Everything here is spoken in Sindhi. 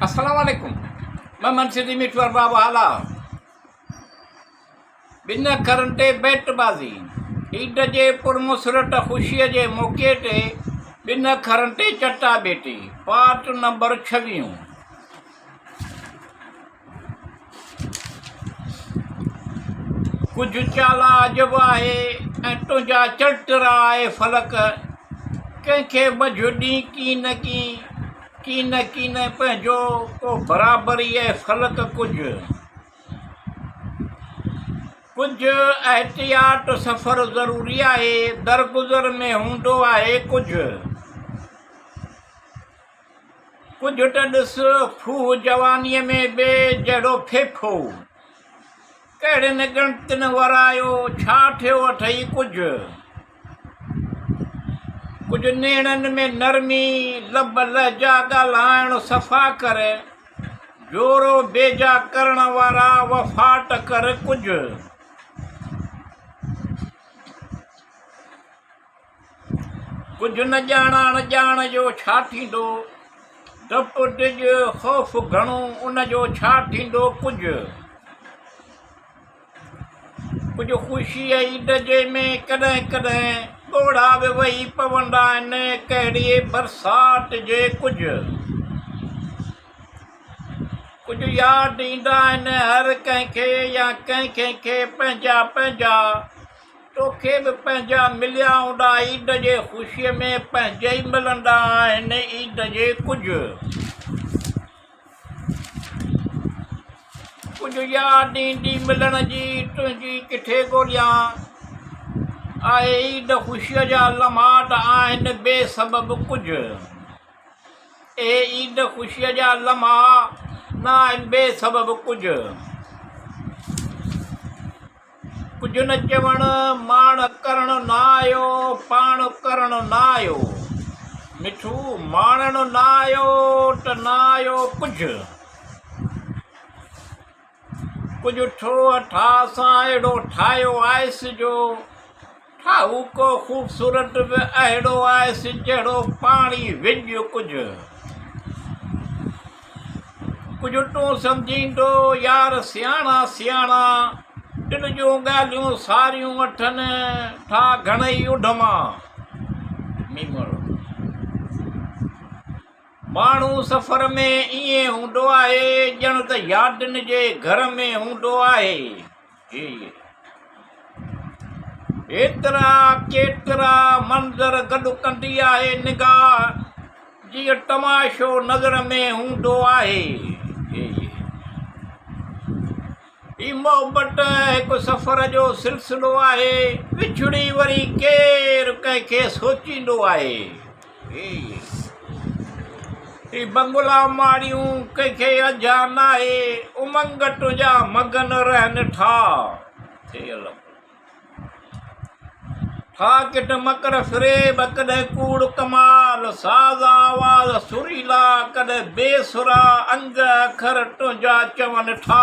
السلام عليڪم محمد سنڌي مٺو ارباب هالا ٻن اکرن تي بيٽ بازي عيد جي پرمسرت خوشيء جي موقعي تي ٻن اکرن تي چٽا ڀيٽي پارٽ نمبر ڇويهون. ڪجهه چالا عجب آهي ۽ تنهنجا چلٽرا آهي فلڪ ڪنهن کي منجهه ڏين ڪين ڪين ڪين ڪين پنهنجو ڪو برابري اي فلڪ ڪجهه ڪجهه احتياط سفر ضروري آهي درگذر ۾ هوندو آهي ڪجهه. ڪجهه ته ڏس ڦوهه جوانيء ۾ به جهڙو ڦيڦو. ڪهڙين ڳڻتين ورايو، ڇا ٿيو اٿئي ڪجهه. ڪجهه نيڻن ۾ نرمي، لب لهجا ڳالهائڻ صفا ڪر. جورو بيجا ڪرڻ وارا وفاٽ ڪر ڪجهه. ڪجهه نه ڄاڻان ڄاڻ جو ڇا ٿيندو. ڊپ ڊڄ خوف گهڻو ان جو ڇا ٿيندو ڪجهه. ڪجهه خوشيء عيد جي ۾ ڪڏهن ڪڏهن ڳوڙها به وهي پوندا آهن ڪهڙي برسات جي ڪجهه. ڪجهه ياد ايندا آهن هر ڪنهن کي يا ڪنهن ڪنهن کي پنهنجا پنهنجا. توکي به پنهنجا مليا هوندا عيد جي خوشيء ۾ پنهنجي ئي ملندا آهن عيد جي ڪجهه ڪجهه ياد ايندي ملڻ جي تنهنجي ڪٿي ڳوليان آهي عيد خوشيء جا لمحا ته آهن بي سبب ڪجهه اهي عيد خوشيء جا لمحا نه آهن بي سبب ڪجهه. ڪجهه نه چوڻ، ماڻ ڪرڻ نه آيو، پاڻ ڪرڻ نه آيو. مٺو، ماڻڻ نه آيو ته نه آيو ڪجهه. ڪجهه ٺوهه ٺاهه سان اهڙو ٺاهيو آيس جو ٺاهوڪو خوبصورت به اهڙو آيس جهڙو پاڻي وڄ ڪجهه. ڪجهه تون سمجهيندو يار سياڻا سياڻا دل جون ڳالهيون ساريون وٺن ٿا گهڻئي اڍما. ميمڻ. ماڻهو سفر ۾ ائين هوندو آهي ڄڻ ته يادن جي گهر ۾ هوندو آهي. ايترا ڪيترا منظر گڏ ڪندي آهي نگاهه جيئن تماشو نظر ۾ هوندو آهي. هي محبت هڪ سفر جو سلسلو آهي، وڇڙي وري ڪير ڪنهن کي سوچيندو آهي. هي بنگلا ماڙيون ڪنهن کي اجها ناهي، امنگ تنهنجا مگن رهن ٿا. ٿا ڪٽ مڪر فريب، ڪڏهن ڪوڙ ڪمال، ساز آواز سريلا، ڪڏهن بي سرا انگ اکر تنهنجا چون ٿا.